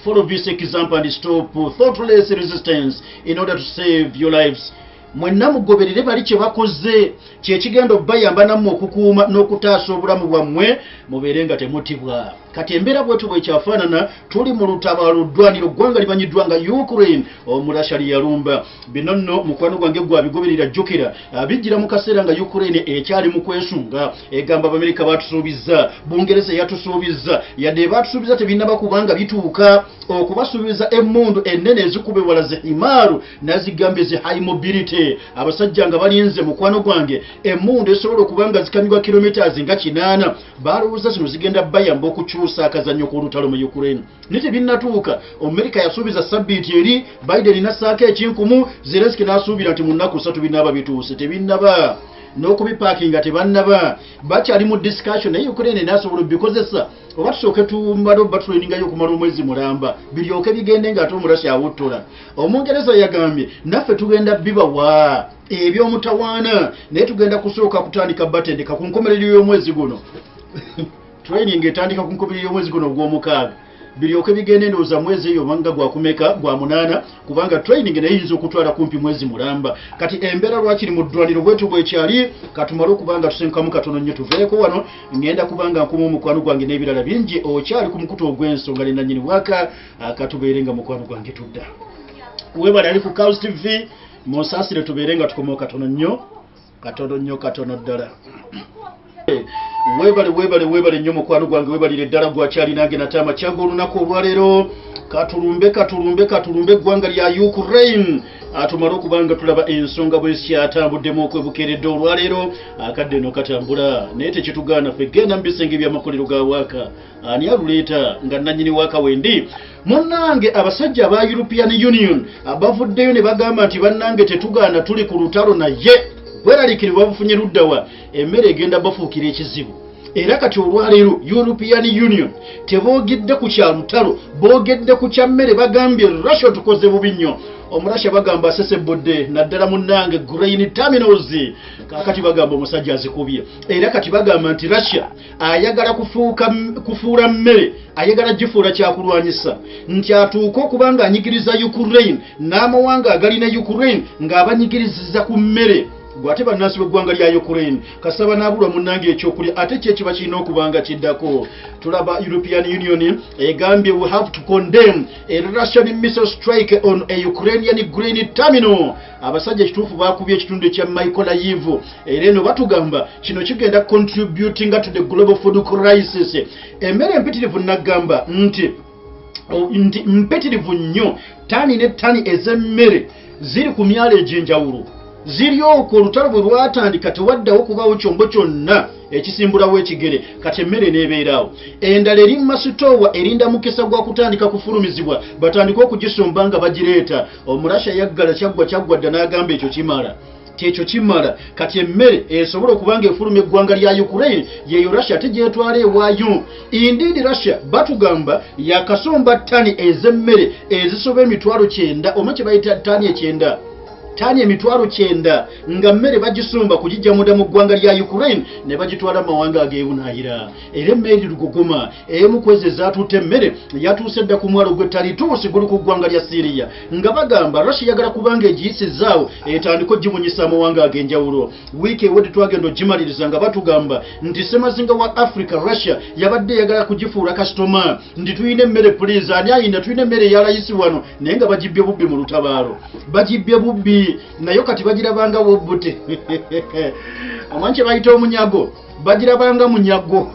follow this example and stop thoughtless resistance in order to save your lives. Mwenna mugoberere bali kye bakoze, kyekigenda okubayamba nammwe okukuuma n'okutaasa obulamu bwammwe, mubeere nga temutibwa. Kati embeera bwetu bwekyafaanana, tuli mu lutabaalo ddwaniro, ggwanga limanyiddwa nga Ukraine Omurasha lyeyalumba. Bino nno mukwano gwange gwabigoberera, jjukira bijjira mu kaseera nga Ukraine ekyali mu kwesunga, egamba Abamerika batusuubizza, Bungereza yatusuubizza, yadde batusuubiza tebinnaba kubanga bituuka. Okubasuubiza emmundu ennene ezikuba ewala zi HIMARS, nazigambye zi high mobility, abasajja nga balinze mukwano gwange emmundu esobola okuba nga zikamibwa kilometers nga 80, balowooza zino zigenda bayamba okukyusa akazannyo k'olutalo mu Ukraine, naye tebinnatuuka. Omumerika yasuubiza sabbiiti eri, Biden nassaako ekinkumu, Zelenski n'asuubira nti mu nnaku 3 binaaba bituuse. Tebinnaba n'okubipaakinga, tebannaba, bakyali mu discussion, naye Ukraine nasobola obikozesa oba tusooke tumale obatrainingayo okumala omwezi mulamba biryoke bigende ng'ate Omurasha awuttola. Omungereza yagambye, "Naffe tugenda bibawa ebyomutawaana, naye tugenda kusooka kutandika batendeka ku nkomerero y'omwezi guno." Training etandika ku nkomerero y'omwezi guno ogw'omukaaga, biryoke bigende ndowooza mwezi eyo obanga gwakumeka, gwa munaana, kubanga training naye eyinza okutwala kumpi mwezi mulamba. Kati embeera lwakiri mu ddwaniro bwetu bwekyali. Katumale okubanga tusenkamu katono nnyo, tuveeko wano, ŋŋenda kubanga nkuma omukwano gwange n'ebirala bingi. Okyali ku mukutu ogw'ensonga ne nannyini bwaka, katubeere nga mukwano gwange tudda. Webale ali ku Cows TV, munsaasire tubeere nga tukomawo katono nnyo, katono nnyo, katono ddala. Webale, webale, webale nnyo mukwano gwange, webalire ddala gwakyali nange nate amakyaga olunaku olwaleero. Katulumbe, katulumbe, katulumbe eggwanga lya Ukraine, tumale okuba nga tulaba ensonga bwe zikyatambuddemu okwebukeredde olwaleero. Akadde eno katambula, naye tekitugaana ffe genda mu bisenge by'amakolero ga waaka. Ani aluleeta nga nannyini waaka wendi? Munnange, abasajja aba European Union bavuddeyo ne bagamba nti bannange, tetugaana, tuli ku lutalo, naye bweraliikirivu babufunye luddawa? Emmere egenda bafuukira ekizibu. Era kati olwaleero European Union teboogedde ku kya lutalo, boogedde ku kya mmere. Bagambye Russia tukoze bubi nnyo. Omurasha bagamba asesebudde naddala munnange grain terminals. Kakati bagamba omusajja azikubye, era kati bagamba nti Russia ayagala kufuula mmere, ayagala gifuula kyakulwanyisa, nti atuuke okuba nga anyigiriza Ukraine n'amawanga agalina Ukraine ng'abanyigiriziza ku mmere. Gwate bannansi b'eggwanga lya Ukraine kasaba n'abulwa munnange ekyokulya, ate ki ekiba kirina okuba nga kiddako? Tulaba European Union egambye, "We have to condemn a Russian missile strike on a Ukrainian grain terminal." Abasajja ekituufu bakubye ekitundu ekya Mykolaiv, era eno batugamba kino kigenda contributing to the global food crisis. Emmere empitirivu, nagamba nti mpitirivu nnyo, tani ne tani ez'emmere ziri ku myalo egy'enjawulo ziri okwo. Olutalo bwe lwatandika tewaddawo kubaawo kyombo kyonna ekisimbulawo ekigere, kati emmere n'ebeeraawo. Endala eri mu masitoowa, erinda mukisa gwa kutandika kufulumizibwa, batandike okugisomba nga bagireeta. Omurasha yaggala kyaggwa kyaggwa dda, n'agamba ekyo kimala, kyekyo kimala. Kati emmere esobola okuba nga efuluma eggwanga lya Ukraine yeyo Russia ate gyetwala ewaayo. Indeed, Russia batugamba yakasomba ttani ez'emmere ezisoba 90,000, oma kye bayita ttani 90, ttani 90,000 nga mmere bagisumba kugijja munda mu ggwanga lya Ukraine ne bagitwala mu mawanga ag'ebunaayira. Era emmeri lugogoma emu kwezi ezatutte emmere yatuuse dda ku mwalo gw'e Tartusi, guli ku ggwanga lya Siriya, nga bagamba Russia yagala kubanga egiyisizaawo etandika ogibunyisa amawanga ag'enjawulo. Wiiki ewedde twagenda ogimaliriza nga batugamba nti semazinga wa Africa Russia yabadde eyagala kugifuula kasitoma, nti tulina emmere, please, ani ayina, tulina emmere eyalayisi wano, naye nga bagibbye bubbi mu lutabaalo, bagibbye bubbi. Nayo kati bagirabanga wobbute, omanyi kye bayita omunyago, bagirabanga munyago,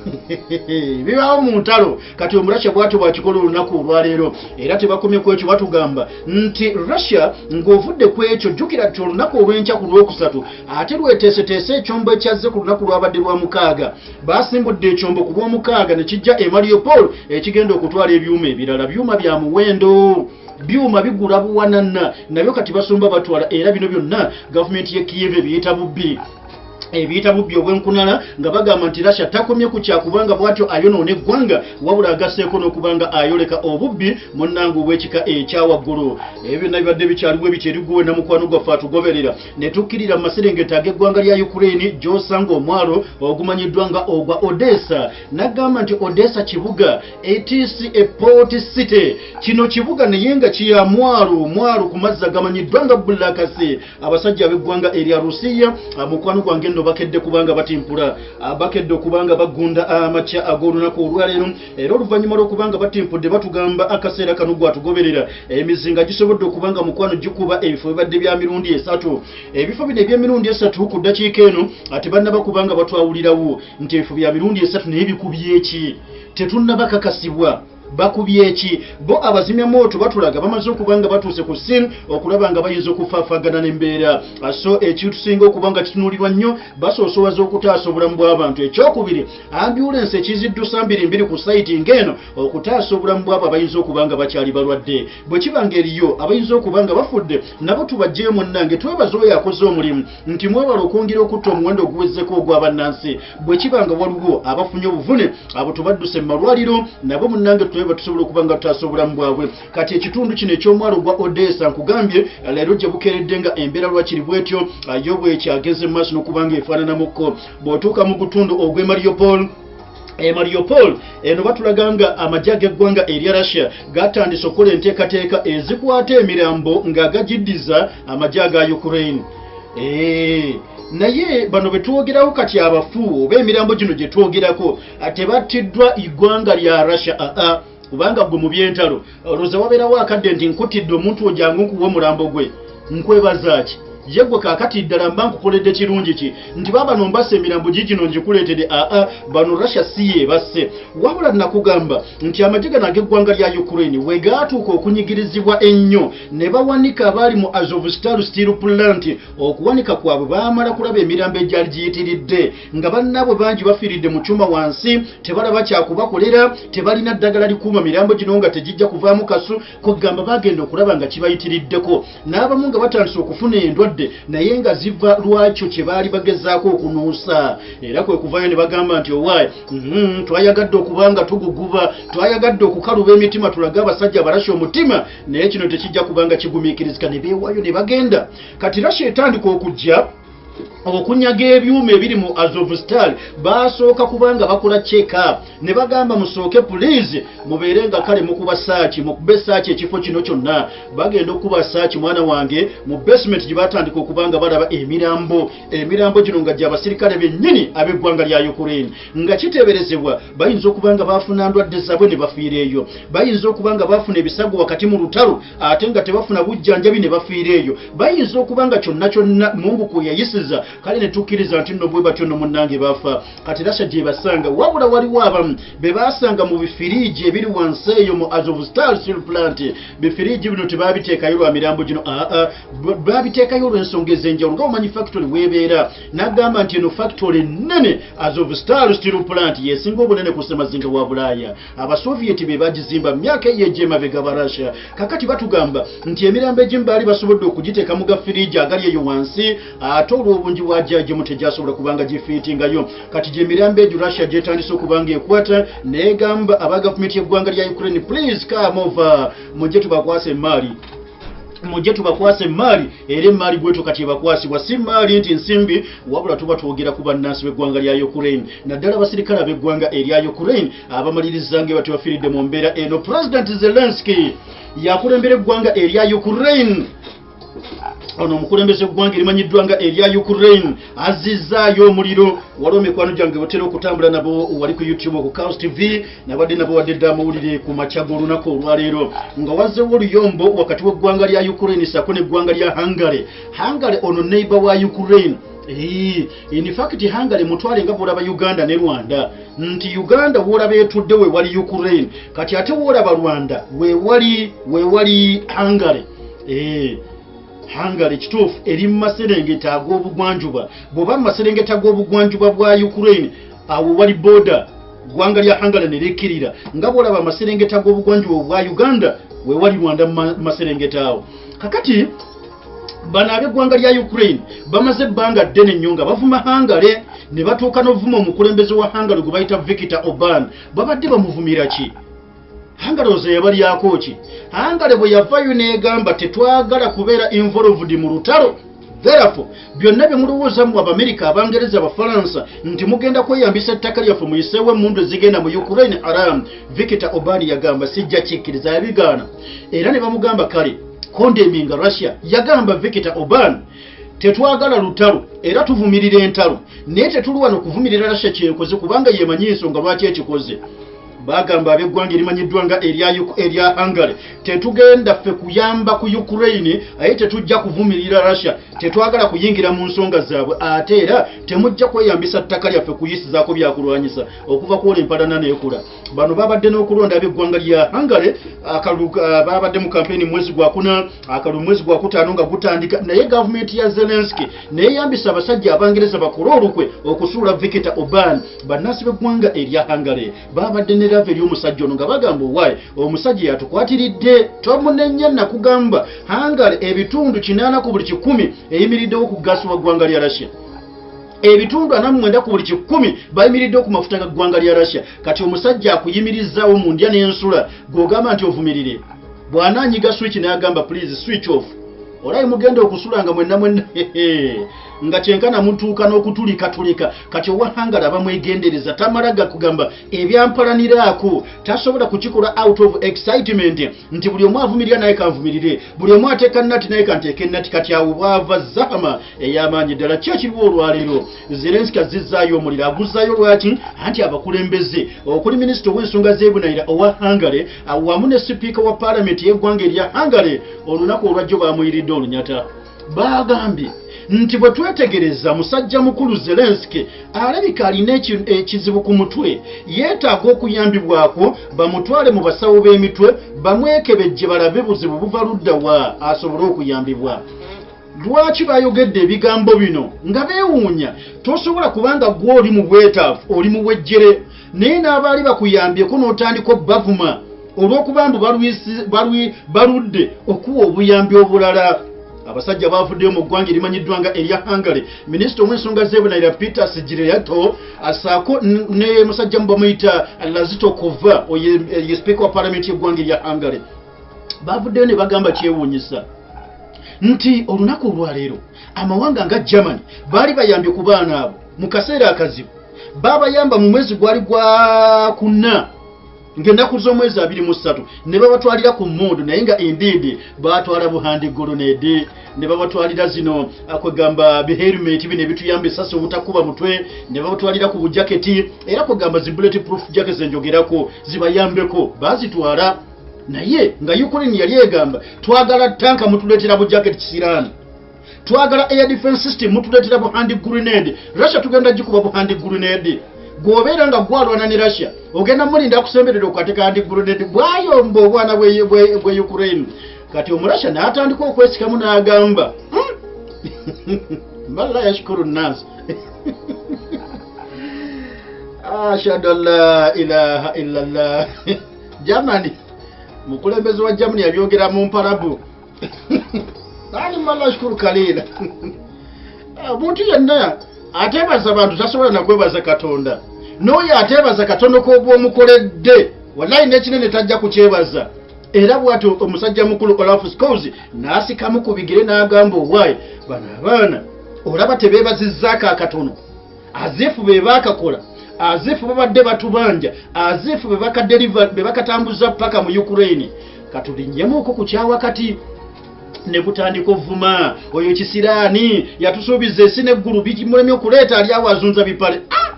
bibaawo mu ntalo. Kati Omurussia bwatyo bwakikola olunaku olwaleero. Era tebakomye ku ekyo, batugamba nti Russia ng'ovudde ku ekyo, jjukira nti olunaku olw'enkya ku Lwokusatu ate lweteeseteese ekyombo ekyazze ku lunaku lwabadde lwa mukaaga. Basimbudde ekyombo ku Lwomukaaga ne kijja e Mariupol, ekigenda okutwala ebyuma ebirala, byuma bya muwendo, byuma bigula buwanana, nabyo kati basomba batwala. Era bino byonna gavumenti ye Kiev ebiyita bubbi, ebiyita bubbi obwenkunala, nga bagamba nti Russia takomye ku kyakubanga bw'atyo ayonoona eggwanga, wabula agasseeko n'okubanga ayoleka obubbi munnange obw'ekika ekyawaggulu. Ebyo byonna bibadde bikyaliwo ebiti eriguwe na mukwano gwaffe atugoberera ne tukkirira mu maserengeta ag'eggwanga lya Ukraine, gy'osanga omwalo ogumanyiddwa nga ogwa Odessa. N'agamba nti Odessa kibuga, it is a port city. Kino kibuga naye nga kiya mwalo, mwalo ku mazzi agamanyiddwa nga Black Sea. Abasajja ab'eggwanga erya Rusiya, mukwano gwange nno, bakedde kubanga batimpula, bakedde okubanga bagunda amakya ag'olunaku olwaleero. Era oluvannyuma lw'okubanga batimpudde, batugamba akaseera kano gwatugoberera emizinga gisobodde okubanga mukwano gikuba ebifo bibadde bya mirundi esatu. Ebifo bino eby'emirundi esatu ku ddakiika eno tebannaba kubanga batwawulirawo nti ebifo bya mirundi esatu, naye bikubye eki tetunnabakakasibwa bakubye eki. Bo abazimyamwoto batulaga bamaze okuba nga batuuse ku scene okulaba nga bayinza okufaafaagana n'embeera. So ekitusinga okuba nga kitunuulirwa nnyo, basoosowaza okutaasa obulamu bw'abantu. Ekyokubiri, ambulensi ekiziddusa mbirimbiri ku site ng'eno okutaasa obulamu bw'abo abayinza okuba nga bakyali balwadde. Bwe kiba nga eriyo abayinza okuba nga bafudde, nabo tubajjeyo. Munnange, twebaza oyo akoze omulimu nti mwebala okwongera okutta omuwendo oguwezzeko ogw'abannansi. Bwe kiba nga waliwo abafunye obuvune, abo tubadduse mu malwaliro, nabo munnange tulebe tusobola okuba nga tutaasa obulamu bwabwe. Kati ekitundu kino eky'omwalo gwa Odessa, nkugambye leero gye bukeeredde nga embeera lwakiri bwetyo yo bwekyageze mu maaso n'okuba nga efaananamukko. Bw'otuuka mu gutundu ogw'e Mariupol, e Mariupol eno batulaga nga amagye ag'eggwanga erya Russia gatandise okukola enteekateeka ezikwata emirambo nga gagiddiza amagye aga Ukraine. Naye bano betwogerawo kati abafu oba emirambo gino gye twogerako tebattiddwa iggwanga lya Russia, aa, kubanga gwe mu byentalo olowooza wabeerawo akadde nti nkutidde omuntu ojangu nkuwa omulambo gwe nkwebaza ki? Ye gwe kaakati ddala mba nkukoledde kirungi ki nti baabano mbassa emirambo giigino ngikuleetedde? Aa, bano Russia si yeebasse. Wabula nakugamba nti amagye gano ag'eggwanga lya Ukraine we gaatuuka okunyigirizibwa ennyo ne bawanika abaali mu Azovstal Steel Plant. Okuwanika kwabwe baamala kulaba emirambo egyali giyitiridde, nga bannaabwe bangi bafiiridde mu kyuma wansi, tebalaba kyakubakolera, tebalina ddagala likuuma mirambo gino nga tegijja kuvaamu kasu. Kugamba bagenda okulaba nga kibayitiriddeko, n'abamu nga batandise okufuna endwadde naye nga ziva lwakyo kye baali bagezaako okunuusa. Era kwe kuvayo ne bagamba nti owaaye, twayagadde okuba nga tuguguba, twayagadde okukaluba emitima, tulage abasajja abarasha omutima, naye kino tekijja kubanga kigumiikirizika. Ne beewaayo ne bagenda. Kati Russia etandika okujja okunyaga ebyuma ebiri mu Azovstal, basooka kubanga bakola check up ne bagamba, musooke please mubeere nga kale mukuba search, mukube search ekifo kino kyonna. Bagenda okukuba search, mwana wange, mu basement gye batandika okuba nga balaba emirambo. Emirambo gino nga gy'abasirikale bennyini ab'eggwanga lya Ukraine, nga kiteeberezebwa bayinza okuba nga baafuna ndwadde zaabwe ne bafiira eyo, bayinza okuba nga baafuna ebisago wakati mu lutalo ate nga tebafuna bujjanjabi ne bafiira eyo, bayinza okuba nga kyonna kyonna Mungu kwe yayisiza kale ne tukkiriza nti nno bwe batyo nno munnange bafa. Kati Russia gye basanga, wabula waliwo abamu be basanga mu bifiriigi ebiri wansi eyo mu Azovstal Steel Plant. Bifiriigi bino tebabiteekayo lwa mirambo gino, aa, babiteekayo olw'ensonga ez'enjawulo. Nga omanyi factory weebeera, n'agamba nti eno factory ennene, Azovstal Steel Plant yesinga obunene ku ssemazinga wa Bulaaya. Abasovieti be bagizimba mu myaka eyo egy'emabega ba Russia. Kakati batugamba nti emirambo egimu baali basobodde okugiteeka mu gafiriigi agali eyo wansi, ate olw'obungi bwa gyagimu tegyasobola kubanga gifiitingayo. Kati gyemirambo egyo Russia gyetandise okuba nga ekwata, negamba aba gavumenti y'eggwanga lya Ukraine, please come over, mujje tubakwasa emaali, mujje tubakwasa emaali. Era emaali bwetyo kati ebakwasibwa, si maali nti nsimbi, wabula tuba twogera ku bannansi b'eggwanga lya Ukraine, naddala abasirikale ab'eggwanga erya Ukraine abamaliriza nga batyo bafiiridde mu mbeera eno. President Zelenski yakulembera eggwanga erya Ukraine. Ono omukulembeze eggwanga erimanyiddwa nga erya Ukraine azizzaayo omuliro. Waliwo mikwano gyange botera okutambula nabo wali ku YouTube ku Chaos TV, nabadde nabo wadde dda amawulire ku makya g'olunaku olwaleero nga wazzewo oluyombo wakati w'eggwanga lya Ukraine sako n'eggwanga lya Hungary. Hungary ono neighbor wa Ukraine. In fact Hungary mutwale nga bwolaba Uganda ne Rwanda, nti Uganda wolaba etudde we wali Ukraine, kati ate wolaba Rwanda we wali Hungary. Hungary kituufu eri mu maserengeta ag'obugwanjuba. Bw'oba mu maserengeta g'obugwanjuba bwa Ukraine, awo wali border, ggwanga lya Hungary ne likkirira. Nga bw'olaba amaserengeta g'obugwanjuba obwa Uganda, we wali Rwanda mu maserengeta awo. Kakati bano ab'eggwanga lya Ukraine bamaze ebbanga ddene nnyo nga bavuma Hungary, ne batuuka n'ovuma omukulembeze wa Hungary gwe bayita Viktor Orban. Babadde bamuvumira ki? Hungary oze yabalyako ki? Hungary bwe yavayo n'egamba, tetwagala kubeera involved mu lutalo, therefore byonna bye mulowooza mu Abamerika, Abangereza, Abafalansa nti mugenda kweyambisa ettaka lyaffe muyiseewo emmundu ezigenda mu Ukraine, haram. Viktor Orban yagamba, sijja kikkiriza. Yabigaana era ne bamugamba kale condemninga Russia. Yagamba Viktor Orban, tetwagala lutalo era tuvumirira entalo, naye tetuli wano kuvumirira Russia kyekoze kubanga yemanyi ensonga lwaki ekikoze. Bagamba ab'eggwanga erimanyiddwa nga erya Hungary, tetugenda ffe kuyamba ku Ukraine, aye tetujja kuvumirira Russia, tetwagala kuyingira mu nsonga zaabwe, ate era temujja kweyambisa ttaka lyaffe kuyisizaako byakulwanyisa. Okuva kwola empalana neekula. Bano babadde n'okulonda ab'eggwanga lya Hungary akalulu, babadde mu kampeni mwezi gwakuna, akalulu mwezi gwakutaano nga gutandika, naye gavumenti ya Zelenski neyambisa abasajja Abangereza bakole olukwe okusuula Viktor Orban. Bannansi b'eggwanga erya Hungary babadde ne love ery'omusajja ono nga bagamba, owaaye omusajja yatukwatiridde, tomunenya. Nakugamba Hungary ebitundu 80 ku buli 100 eyimiriddewo ku gasi wa ggwanga lya Russia, ebitundu 49 ku buli 100 bayimiriddewo ku mafuta ga ggwanga lya Russia. Kati omusajja akuyimirizaawo mu ndya n'ensula, gw'ogamba nti ovumirire, bw'anaanyiga switch n'agamba please switch off, olayi mugenda okusula nga mwenna mwenna nga kyenkana mutuuka n'okutulikatulika. Kati owa Hungary abamwegendereza, tamala gakugamba ebyampalaniraako, tasobola kukikola out of excitement nti buli omu avumirira naye kanvumirire, buli omu ateeka nati naye kanteeka enati. Kati awo bwava zahama ey'amaanyi ddala. Ki ekiriwo olwaleero? Zelenski azizzaayo omuliro. Aguzzaayo lwaki? Anti abakulembeze okuli minisita ow'ensonga z'ebunayira owa Hungary wamu ne sipiika wa paalamenti y'eggwanga erya Hungary olunaku olwajjo bamuyiridde olunyata. Bagambye Nti bwe twetegereza musajja mukulu Zelensky alabika alina ekizibu ku mutwe, yeetaaga okuyambibwako, bamutwale mu basawo b'emitwe bamwekebejje balabe buzibu buva ludda wa asobole okuyambibwa. Lwaki bayogedde ebigambo bino nga beewuunya? Tosobola kubanga gwe oli mu bwetaavu, oli mu wejjere, naye n'abaali bakuyambyeko n'otandika obbavuma olw'okuba mbu baludde okuwa obuyambi obulala. Abasajja bavuddeyo mu ggwanga erimanyiddwa nga erya Hungary. Minisita ow'ensonga z'ebunaira Peter Szijjártó asaako ne musajja mu bamuyita László Kovács, ye sipiika wa palamenti y'eggwanga erya Hungary, bavuddeyo ne bagamba kyewuunyisa nti olunaku olwaleero amawanga nga Germany baali bayambye ku baana abo mu kaseera akazibu. Babayamba mu mwezi gwali gwa kuna ng'ennaku z'omwezi 23 ne babatwalira ku mmundu, naye nga indeed batwala bu hand grenade ne babatwalira zino kwegamba bihelmet bino ebituyamba esasi obutakuba mutwe, ne babatwalira ku bujaketi, era kwegamba zi bullet proof jackets enjogerako zibayambeko bazitwala. Naye nga Ukraine yali egamba twagala tanka, mutuleetera bujaketi kisiraani, twagala air defense system, mutuleetera bu hand grenade. Russia tugenda gikuba bu hand grenade. Gwobeera nga gwalwana ne Russia, ogenda mulinda akusemberera okwateka hand grenade bwayomba obwana bwe Ukraine. Kati Omurussia n'atandika okwesikamu n'agamba man la yashkuru nnas, ashhadu an la ilaha illallah. Germany, mukulembeze wa Germany yabyogera mu mpalabu ani man la yashkuru kalila. Omuntu yenna ateebaza bantu tasobola nakwebaza Katonda. N'oyo ateebaza katono k'oba omukoledde, wallayi n'ekinene tajja kukyebaza. Era bw'atyo omusajja mukulu Olaf Scholz n'asikamu ku bigere n'agamba, owaayi bano abaana olaba tebeebazizzaako akatono, as if be baakakola, as if babadde batubanja, as if be bakatambuza paka mu Ukraine. Katulinnyemuuko ku kyawakati ne gutandika ovuma oyo kisiraani yatusuubiza ensi n'eggulu, bimulemye okuleeta, ali awo azunza bipale. Ah!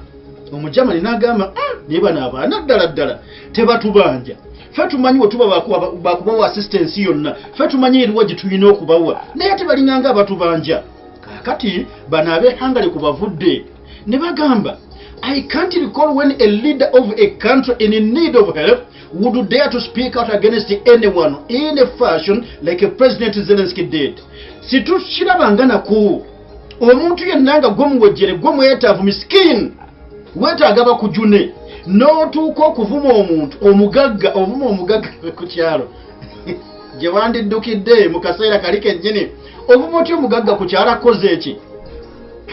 Omujamani n'agamba, naye bano abaana ddala ddala tebatubanja, ffe tumanyi we tuba bakubawa assistance yonna, ffe tumanyi eriwa gye tulina okubawa, naye ate balinganga abatubanja. Kaakati bano ab'e Hungary ku bavudde ne bagamba, "I can't recall when a leader of a country in need of help would dare to speak out against anyone in a fashion like President Zelensky did." Situkirabanga naku omuntu yenna nga gwe muwejjere, gwe mwetaavu, miskin, weetaaga bakujune, n'otuuka okuvuma omuntu omugagga, ovuma omugagga ku kyalo gye wandiddukidde mu kaseera kali kennyini. Ovuma otya omugagga ku kyalo? Akoze eki?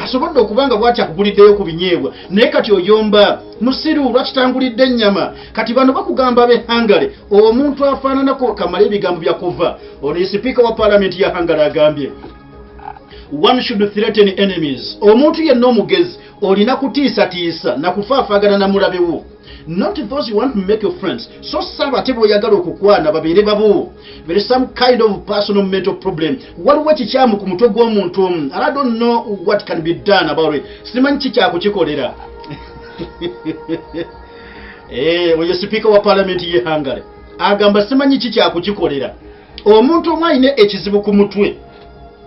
Asobodde okuba nga bwati akuguliddeyo ku binyeebwa, naye kati oyomba musiru, lwakitangulidde ennyama? Kati bano bakugamba b'e Hungary, omuntu afaananako kamala ebigambo bya Kovács, ono ye sipiika wa paalamenti ya Hungary, agambye one should threaten enemies, omuntu yenna omugezi olina kutiisatiisa nakufaafaagana na mulabewo, not those you want to make your friends, so saba ate bw'oyagala okukwana babeere babo. There is some kind of personal mental problem, waliwo ekikyamu ku mutwe gw'omuntu omu, and I don't know what can be done about it, simanyi kikyakukikolera. Oyo sipiika wa paalamenti ye Hungary agamba simanyi kikyakukikolera, omuntu omu alina ekizibu ku mutwe,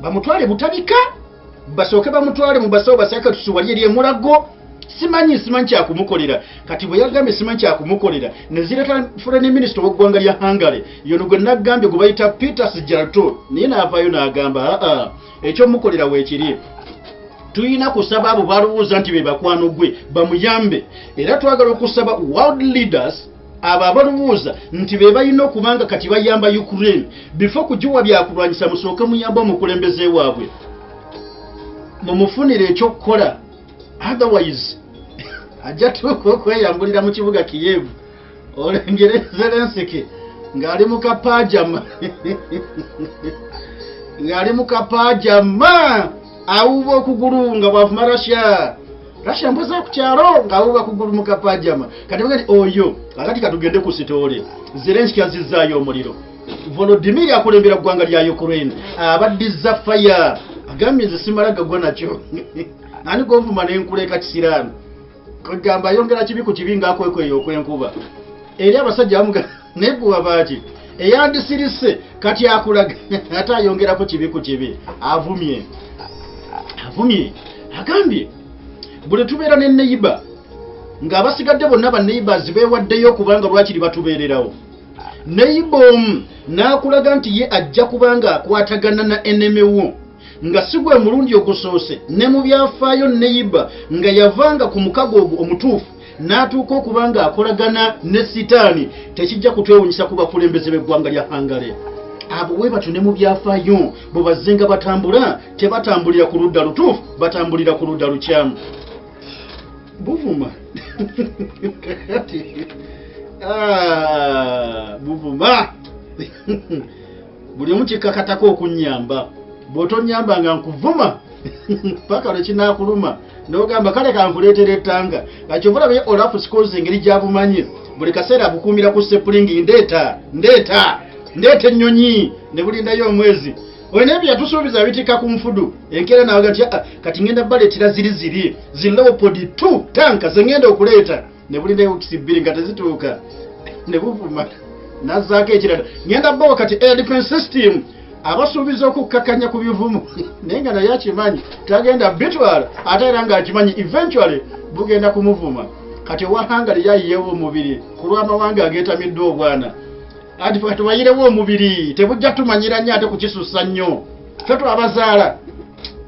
bamutwale butabika, basooke bamutwale mu basawo basakatusi wali eri emulago, simanyi kyakumukolera. Kati bwe yagambye simanyi kyakumukolera, ne zireeta foreign minister w'eggwanga lya Hungary yono gwe naggambye gwe bayita Peter Szijjártó, naye n'avaayo n'agamba, aa ekyomukolera weekiri, tulina kusaba abo balowooza nti be bakwano gwe bamuyambe, era twagala okusaba world leaders, abo abalowooza nti be balina okubanga kati bayamba Ukraine, before kugiwa byakulwanyisa musooke muyambe omukulembeze waabwe, mumufunire ekyokukola, otherwise ajja tuuka okweyambulira mu kibuga Kiev olengere Zelensky ng'ali mu kapajama, ng'ali mu kapajama awuuba okugulu nga bwavuma Russia, Russia mbuza ku kyalo, ng'awuuba kugulu mu kapajama. Kati bagati oyo kakati katugende ku story. Zelensky azizzaayo omuliro. Volodimir akulembera ggwanga lya Ukraine abaddiza fire, agambye nze simala gagwa nakyo, ani govuma nenkuleka kisiraani, kagamba ayongera kibi ku kibi ng'akwekweyo okwenkuba eri abasajja bamuga naye gwe wabaaki eyandisirise kati akulaga ate ayongerako kibi ku kibi, avumye. Avumye, agambye buli tubeera ne neighbour ng'abasigadde bonna ba neighbours beewaddeyo okubanga lwakiri batubeererawo, neighbour omu n'akulaga nti ye ajja kubanga akwatagana na enemy wo, nga si gwe mulundi ogusoose ne mu byafaayo neighbour nga yavanga ku mukago ogwo omutuufu n'atuuka okuba nga akolagana ne sitaani. Tekijja kutwewunyisa ku bakulembeze b'eggwanga lya Hungary. Abo we batyo ne mu byafaayo bwe bazze nga batambula, tebatambulira ku ludda lutuufu, batambulira ku ludda lukyamu. Buvuma kati, ah, buvuma buli omu kikakatako okunyamba. Bw'otonyamba nga nkuvuma paka lwe kinaakuluma nogamba kale kankuleetera ettanga. Kyova olabe Olaf Scholz engeri gy'abumanyi, buli kaseera abukuumira ku spring. Ndeeta, ndeeta, ndeeta ennyonyi ne bulindayo omwezi. Olina ebyo yatusuubiza bitikka ku nfudu enkeera nawaga nti, "Ah, kati ngenda baleetera ziri ziri zi Leopard 2 tanka ze ngenda okuleeta." Ne bulindayo weeks 2 nga tezituuka, ne buvuma nazzaako ekirala, ngenda bawa kati air defense system. Abasuubiza okukkakanya ku bivumu, naye nga naye akimanyi tagenda bitwala, ate era ng'akimanyi eventually bugenda kumuvuma. Kati owa Hungary yayiyewo omubiri ku lw'amawanga ageetamiddwa obwana, ati kati wayirewo omubiri, tebujja tumanyira nnyo ate kukisussa nnyo. Ffe twabazaala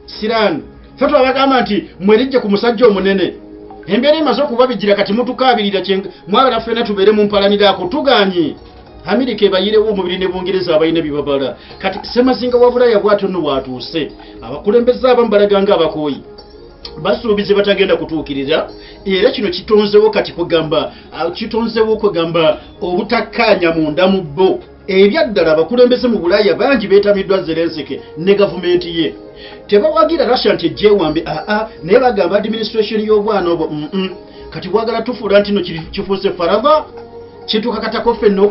siraani, ffe twabagamba nti mwerijje ku musajja omunene. Embeera emaze okubabijira, kati mutukaabirira mwagala ffena tubeere mu mpalaniraako. Tuganye Amerika ebayirewo omubiri ne Bungereza abalina ebibabala. Kati semazinga wa Bulaaya bwatyo nno waatuuse. Abakulembeze abamu balaga nga abakooyi, basuubize batagenda kutuukirira, era kino kitonzewo kati kwegamba, kitonzewo kwegamba obutakkaanya munda mu bo. Ebyaddala abakulembeze mu Bulaaya bangi beetamiddwa Zelensky ne gavumenti ye. Tebawagira Russia nti ejjewambe, aa, naye bagamba administration y'obwana obwo, Kati bwagala tufuula nti no kifuuse farava, kitukakatako ffenna.